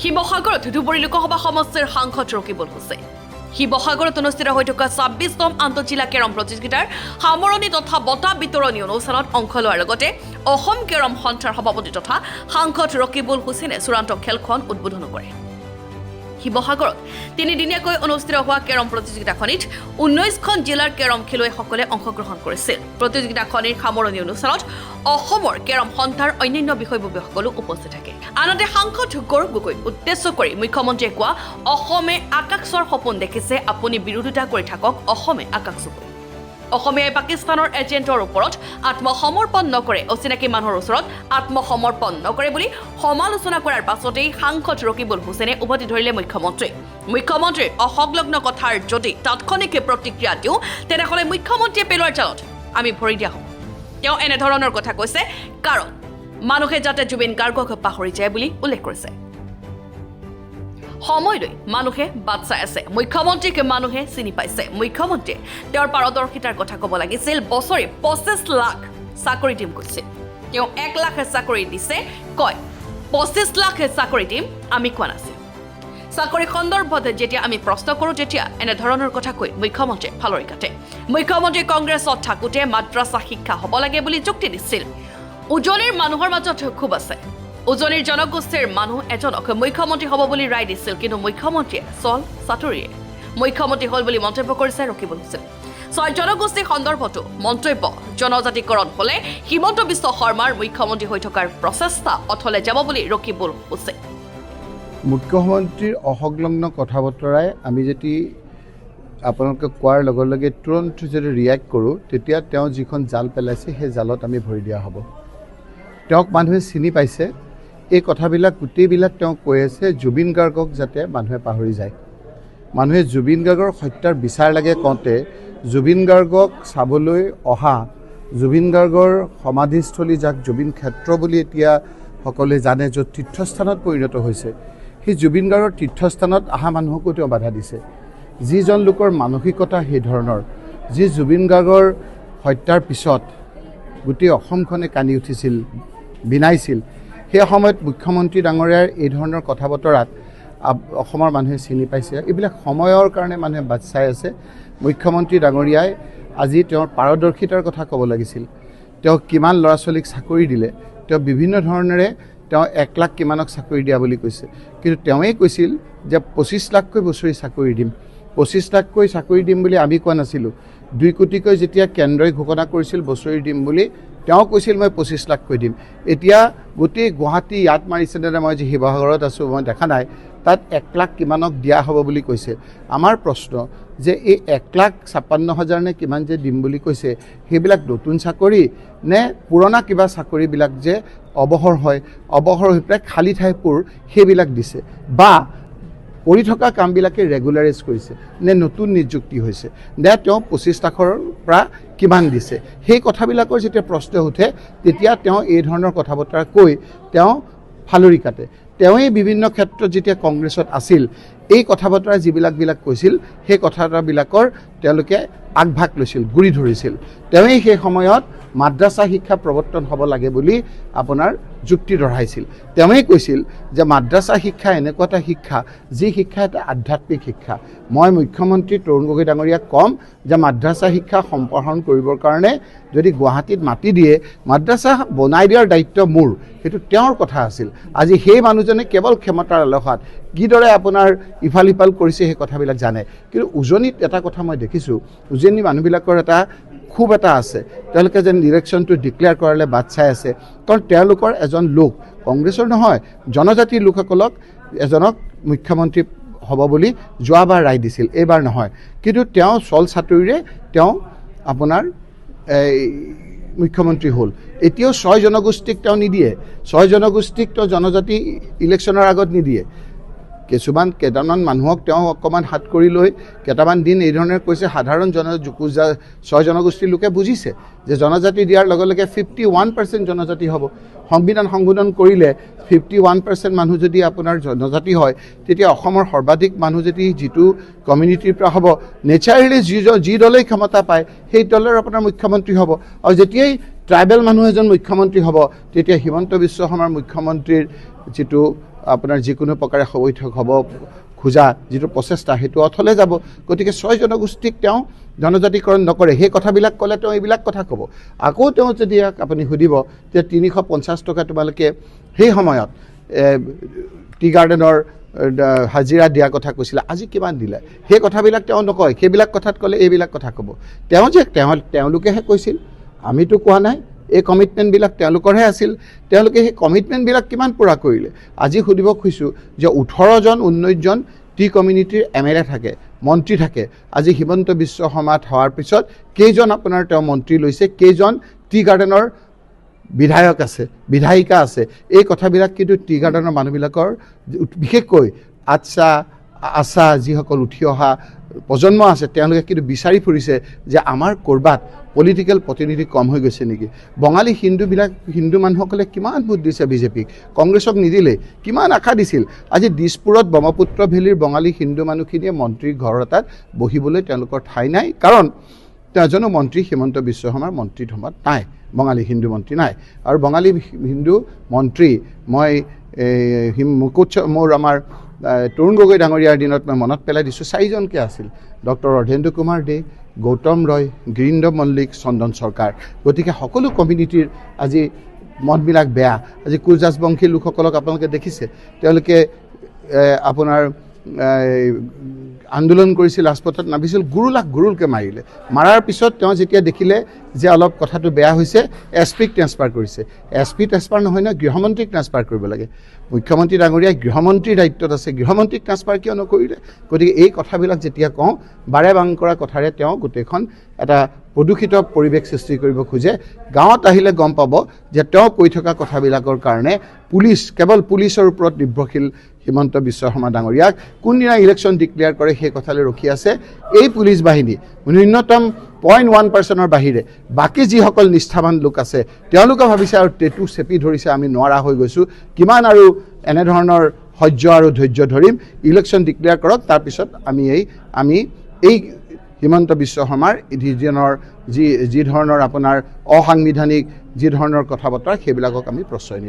শিৱসাগৰত ধুবুৰী লোকসভা সমষ্টিৰ সাংসদ ৰকিবুল হুছেইন। শিৱসাগৰত অনুষ্ঠিত হৈ থকা 26তম আন্তঃজিলা কেৰম প্ৰতিযোগিতাৰ সামৰণি তথা বঁটা বিতৰণী অনুষ্ঠানত অংশ লোৱাৰ লগতে অসম কেৰম সন্থাৰ সভাপতি তথা সাংসদ ৰকিবুল হুছেইনে চূড়ান্ত খেলখন উদ্বোধন কৰে। শিৱসাগৰত তিনিদিনীয়াকৈ অনুষ্ঠিত হোৱা কেৰম প্ৰতিযোগিতাখনিত 19খন জিলাৰ কেৰম খেলুৱৈসকলে অংশগ্ৰহণ কৰিছিল। প্ৰতিযোগিতাখনিৰ সামৰণি অনুষ্ঠানত অসমৰ কেৰম সন্থাৰ অন্যান্য বিষয়ববীয়াসকলো উপস্থিত থাকে। আনহাতে সাংসদ গৌৰৱ গগৈক উদ্দেশ্য কৰি মুখ্যমন্ত্ৰীয়ে কোৱা "অসমে আকাশ চোৱাৰ সপোন দেখিছে, আপুনি বিৰোধিতা কৰি থাকক, অসমে আকাশ চুব।" অসমীয়াই পাকিস্তানৰ এজেণ্টৰ ওপৰত আত্মসমৰ্পণ নকৰে, অচিনাকি মানুহৰ ওচৰত আত্মসমৰ্পণ নকৰে বুলি সমালোচনা কৰাৰ পাছতেই সাংসদ ৰকিবুল হুছেইনে উভতি ধৰিলে মুখ্যমন্ত্ৰী। মুখ্যমন্ত্ৰীৰ অসংলগ্ন কথাৰ যদি তাৎক্ষণিক প্ৰতিক্ৰিয়া দিওঁ, তেনেহ'লে মুখ্যমন্ত্ৰীয়ে পেলোৱাৰ জালত আমি ভৰি দিয়া হ'ব। তেওঁ এনেধৰণৰ কথা কৈছে কাৰণ মানুহে যাতে জুবিন গাৰ্গক পাহৰি যায় বুলি উল্লেখ কৰিছে। সময়লৈ মানুহে বাট চাই আছে। মুখ্যমন্ত্ৰীক মানুহে চিনি পাইছে। মুখ্যমন্ত্ৰীয়ে তেওঁৰ পাৰদৰ্শিতাৰ কথা ক'ব লাগিছিল। বছৰি 25 লাখ চাকৰি দিম কৈছিল। তেওঁ 1 লাখ চাকৰি দিছে। কয় 25 লাখ চাকৰি দিম, আমি কোৱা নাছিল। চাকৰি সন্দৰ্ভত যেতিয়া আমি প্ৰশ্ন কৰোঁ, তেতিয়া এনেধৰণৰ কথা কৈ মুখ্যমন্ত্ৰীয়ে ফালৰি কাটে। মুখ্যমন্ত্ৰী কংগ্ৰেছত থাকোঁতে মাদ্ৰাছা শিক্ষা হ'ব লাগে বুলি যুক্তি দিছিল। উজনিৰ মানুহৰ মাজত ক্ষোভ আছে। উজনিৰ জনগোষ্ঠীৰ মানুহ এজনক মুখ্যমন্ত্ৰী হ'ব বুলি ৰায় দিছিল, কিন্তু মুখ্যমন্ত্ৰীয়ে চল চাতুৰিয়ে মুখ্যমন্ত্ৰী হ'ল বুলি মন্তব্য কৰিছে ৰকিবুল হুছেইন। ছয় জনগোষ্ঠী সন্দৰ্ভতো মন্তব্য। জনজাতিকৰণ হ'লে হিমন্ত বিশ্ব শৰ্মাৰ মুখ্যমন্ত্ৰী হৈ থকাৰ প্ৰচেষ্টা অথলে যাব বুলি ৰকিবুল হুছেইন। মুখ্যমন্ত্ৰীৰ অসংলগ্ন কথা বতৰাই আমি যদি আপোনালোকে কোৱাৰ লগে লগে তুৰন্ত যদি ৰিয়েক্ট কৰোঁ, তেতিয়া তেওঁ যিখন জাল পেলাইছে, সেই জালত আমি ভৰি দিয়া হ'ব। তেওঁক মানুহে চিনি পাইছে। এই কথাবিলাক গোটেইবিলাক তেওঁ কৈ আছে জুবিন গাৰ্গক যাতে মানুহে পাহৰি যায়। মানুহে জুবিন গাৰ্গৰ হত্যাৰ বিচাৰ লাগে কওঁতে জুবিন গাৰ্গক চাবলৈ অহা, জুবিন গাৰ্গৰ সমাধিস্থলী, যাক জুবিন ক্ষেত্ৰ বুলি এতিয়া সকলোৱে জানে, য'ত তীৰ্থস্থানত পৰিণত হৈছে, সেই জুবিন গাৰ্গৰ তীৰ্থস্থানত অহা মানুহকো তেওঁ বাধা দিছে। যিজন লোকৰ মানসিকতা সেই ধৰণৰ, যি জুবিন গাৰ্গৰ হত্যাৰ পিছত গোটেই অসমখনে কান্দি উঠিছিল, বিনাইছিল, সেই সময়ত মুখ্যমন্ত্ৰী ডাঙৰীয়াৰ এই ধৰণৰ কথা বতৰাত অসমৰ মানুহে চিনি পাইছে। এইবিলাক সময়ৰ কাৰণে মানুহে বাট চাই আছে। মুখ্যমন্ত্ৰী ডাঙৰীয়াই আজি তেওঁৰ পাৰদৰ্শিতাৰ কথা ক'ব লাগিছিল। তেওঁ কিমান ল'ৰা ছোৱালীক চাকৰি দিলে? তেওঁ বিভিন্ন ধৰণেৰে তেওঁ 1 লাখ কিমানক চাকৰি দিয়া বুলি কৈছে, কিন্তু তেওঁৱেই কৈছিল যে 25 লাখকৈ বছৰি চাকৰি দিম। 25 লাখকৈ চাকৰি দিম বুলি আমি কোৱা নাছিলোঁ। 2 কোটিকৈ যেতিয়া কেন্দ্ৰই ঘোষণা কৰিছিল বছৰি দিম বুলি, তেওঁ কৈছিল মই 25 লাখকৈ দিম। এতিয়া গোটেই গুৱাহাটী ইয়াত মাৰিছে নে, মই যে শিৱসাগৰত আছোঁ, মই দেখা নাই, তাত 1 লাখ কিমানক দিয়া হ'ব বুলি কৈছে। আমাৰ প্ৰশ্ন যে এই 1,56,000 নে কিমান যে দিম বুলি কৈছে, সেইবিলাক নতুন চাকৰি নে পুৰণা কিবা চাকৰিবিলাক যে অৱসৰ হয়, অৱসৰ হৈ পেলাই খালী ঠাইবোৰ সেইবিলাক দিছে, বা কৰি থকা কামবিলাকে ৰেগুলাৰাইজ কৰিছে, নে নতুন নিযুক্তি হৈছে, নে তেওঁ 25 লাখৰ পৰা কিমান দিছে, সেই কথাবিলাকৰ যেতিয়া প্ৰশ্ন উঠে, তেতিয়া তেওঁ এই ধৰণৰ কথা বতৰা কৈ তেওঁ ফালৰি কাটে। তেওঁৱেই বিভিন্ন ক্ষেত্ৰত যেতিয়া কংগ্ৰেছত আছিল, এই কথা বতৰা যিবিলাকবিলাক কৈছিল, সেই কথা বতৰাবিলাকৰ তেওঁলোকে আগভাগ লৈছিল, গুৰি ধৰিছিল। তেওঁৱেই সেই সময়ত মাদ্ৰাছা শিক্ষা প্ৰৱৰ্তন হ'ব লাগে বুলি আপোনাৰ যুক্তি দঢ়াইছিল। তেওঁৱেই কৈছিল যে মাদ্ৰাছা শিক্ষা এনেকুৱা এটা শিক্ষা, যি শিক্ষা এটা আধ্যাত্মিক শিক্ষা। মই মুখ্যমন্ত্ৰী তৰুণ গগৈ ডাঙৰীয়াক ক'ম যে মাদ্ৰাছা শিক্ষা সম্প্ৰসাৰণ কৰিবৰ কাৰণে যদি গুৱাহাটীত মাটি দিয়ে, মাদ্ৰাছা বনাই দিয়াৰ দায়িত্ব মোৰ। সেইটো তেওঁৰ কথা আছিল। আজি সেই মানুহজনে কেৱল ক্ষমতাৰ লালসাত কিদৰে আপোনাৰ ইফাল সিফাল কৰিছে, সেই কথাবিলাক জানে। কিন্তু উজনিত এটা কথা মই দেখিছোঁ, উজনি মানুহবিলাকৰ এটা খুব এটা আছে। তেওঁলোকে যেন ইলেকশ্যনটো ডিক্লেয়াৰ কৰালে বাট চাই আছে, কাৰণ তেওঁলোকৰ এজন লোক, কংগ্ৰেছৰ নহয়, জনজাতিৰ লোকসকলক এজনক মুখ্যমন্ত্ৰী হ'ব বুলি যোৱাবাৰ ৰায় দিছিল, এইবাৰ নহয়। কিন্তু তেওঁ চল চাতুৰিৰে তেওঁ আপোনাৰ এই মুখ্যমন্ত্ৰী হ'ল। এতিয়াও ছয় জনগোষ্ঠীক তেওঁ নিদিয়ে। ছয় জনগোষ্ঠীক তেওঁ জনজাতি ইলেকশ্যনৰ আগত নিদিয়ে। কিছুমান কেইটামান মানুহক তেওঁ অকণমান হাত কৰি লৈ কেইটামান দিন এই ধৰণে কৈছে। সাধাৰণ জন ছয় জনগোষ্ঠীৰ লোকে বুজিছে যে জনজাতি দিয়াৰ লগে লগে 51% জনজাতি হ'ব। সংবিধান সংশোধন কৰিলে 51% মানুহ যদি আপোনাৰ জনজাতি হয়, তেতিয়া অসমৰ সৰ্বাধিক মানুহ যদি যিটো কমিউনিটিৰ পৰা হ'ব, নেচাৰেলি যি দলেই ক্ষমতা পায়, সেই দলৰ আপোনাৰ মুখ্যমন্ত্ৰী হ'ব। আৰু যেতিয়াই ট্ৰাইবেল মানুহ এজন মুখ্যমন্ত্ৰী হ'ব, তেতিয়া হিমন্ত বিশ্ব শৰ্মাৰ মুখ্যমন্ত্ৰীৰ যিটো আপোনাৰ যিকোনো প্ৰকাৰে বৈঠক হ'ব খোজা যিটো প্ৰচেষ্টা সেইটো অথলে যাব। গতিকে 6 জনগোষ্ঠীক তেওঁ জনজাতিকৰণ নকৰে, সেই কথাবিলাক ক'লে তেওঁ এইবিলাক কথা ক'ব। আকৌ তেওঁ যদি আপুনি সুধিব যে 350 টকা তোমালোকে সেই সময়ত টি গাৰ্ডেনৰ হাজিৰা দিয়া কথা কৈছিলে, আজি কিমান দিলে, সেই কথাবিলাক তেওঁ নকয়। সেইবিলাক কথাত ক'লে এইবিলাক কথা ক'ব। তেওঁ যে তেওঁলোকেহে কৈছিল, আমিতো কোৱা নাই। এই কমিটমেণ্টবিলাক তেওঁলোকৰহে আছিল, তেওঁলোকে সেই কমিটমেণ্টবিলাক কিমান পূৰা কৰিলে? আজি সুধিব খুজিছোঁ যে 18জন 19জন টি কমিউনিটিৰ এম এল এ থাকে, মন্ত্ৰী থাকে। আজি হিমন্ত বিশ্ব শৰ্মাত হোৱাৰ পিছত কেইজন আপোনাৰ তেওঁ মন্ত্ৰী লৈছে, কেইজন টি গাৰ্ডেনৰ বিধায়ক আছে, বিধায়িকা আছে? এই কথাবিলাক কিন্তু টি গাৰ্ডেনৰ মানুহবিলাকৰ, বিশেষকৈ আচ্ছা আছা যিসকল উঠি অহা প্ৰজন্ম আছে, তেওঁলোকে কিন্তু বিচাৰি ফুৰিছে যে আমাৰ ক'ৰবাত পলিটিকেল প্ৰতিনিধি কম হৈ গৈছে নেকি। বঙালী হিন্দুবিলাক, হিন্দু মানুহসকলে কিমান ভোট দিছে বিজেপিক, কংগ্ৰেছক নিদিলেই, কিমান আশা দিছিল। আজি দিছপুৰত ব্ৰহ্মপুত্ৰ ভেলীৰ বঙালী হিন্দু মানুহখিনিয়ে মন্ত্ৰীৰ ঘৰ এটাত বহিবলৈ তেওঁলোকৰ ঠাই নাই, কাৰণ এজনো মন্ত্ৰী হিমন্ত বিশ্ব শৰ্মাৰ মন্ত্ৰীসভাত নাই, বঙালী হিন্দু মন্ত্ৰী নাই। আৰু বঙালী হিন্দু মন্ত্ৰী মই মুকুট মোৰ আমাৰ তৰুণ গগৈ ডাঙৰীয়াৰ দিনত মই মনত পেলাই দিছোঁ, 4জনকৈ আছিল, ডক্টৰ অৰ্ধেন্দু কুমাৰ দে, গৌতম ৰয়, গিৰীন্দ্ৰ মল্লিক, চন্দন চৰকাৰ। গতিকে সকলো কমিউনিটিৰ আজি মতবিলাক বেয়া। আজি কোচ ৰাজবংশী লোকসকলক আপোনালোকে দেখিছে, তেওঁলোকে আপোনাৰ আন্দোলন কৰিছিল, ৰাজপথত নামিছিল, গুৰুলাক গুৰুলকৈ মাৰিলে। মাৰাৰ পিছত তেওঁ যেতিয়া দেখিলে যে অলপ কথাটো বেয়া হৈছে, এছ পিক ট্ৰেন্সফাৰ কৰিছে। এছ পি ট্ৰেন্সফাৰ নহয় নহয়, গৃহমন্ত্ৰীক ট্ৰেন্সফাৰ কৰিব লাগে। মুখ্যমন্ত্ৰী ডাঙৰীয়াই গৃহমন্ত্ৰীৰ দায়িত্বত আছে, গৃহমন্ত্ৰীক ট্ৰেন্সফাৰ কিয় নকৰিলে? গতিকে এই কথাবিলাক যেতিয়া কওঁ, বাৰে বাং কৰা কথাৰে তেওঁ গোটেইখন এটা প্ৰদূষিত পৰিৱেশ সৃষ্টি কৰিব খোজে। গাঁৱত আহিলে গম পাব যে তেওঁ কৈ থকা কথাবিলাকৰ কাৰণে পুলিচ, কেৱল পুলিচৰ ওপৰত নিৰ্ভৰশীল হিমন্ত বিশ্ব শৰ্মা ডাঙৰীয়াক কোনদিনা ইলেকশ্যন ডিক্লেয়াৰ কৰে সেই কথালৈ ৰখি আছে এই পুলিচ বাহিনী। ন্যূনতম 0.1%ৰ বাহিৰে বাকী যিসকল নিষ্ঠাবান লোক আছে তেওঁলোকে ভাবিছে আৰু টেটু চেপি ধৰিছে, আমি নোৱাৰা হৈ গৈছোঁ, কিমান আৰু এনেধৰণৰ সহ্য আৰু ধৈৰ্য ধৰিম, ইলেকশ্যন ডিক্লেয়াৰ কৰক, তাৰপিছত আমি এই হিমন্ত বিশ্ব শৰ্মাৰ যিজনৰ যি ধৰণৰ আপোনাৰ অসাংবিধানিক যি ধৰণৰ কথা বতৰা সেইবিলাকক আমি প্ৰশ্ৰয় নিদিওঁ।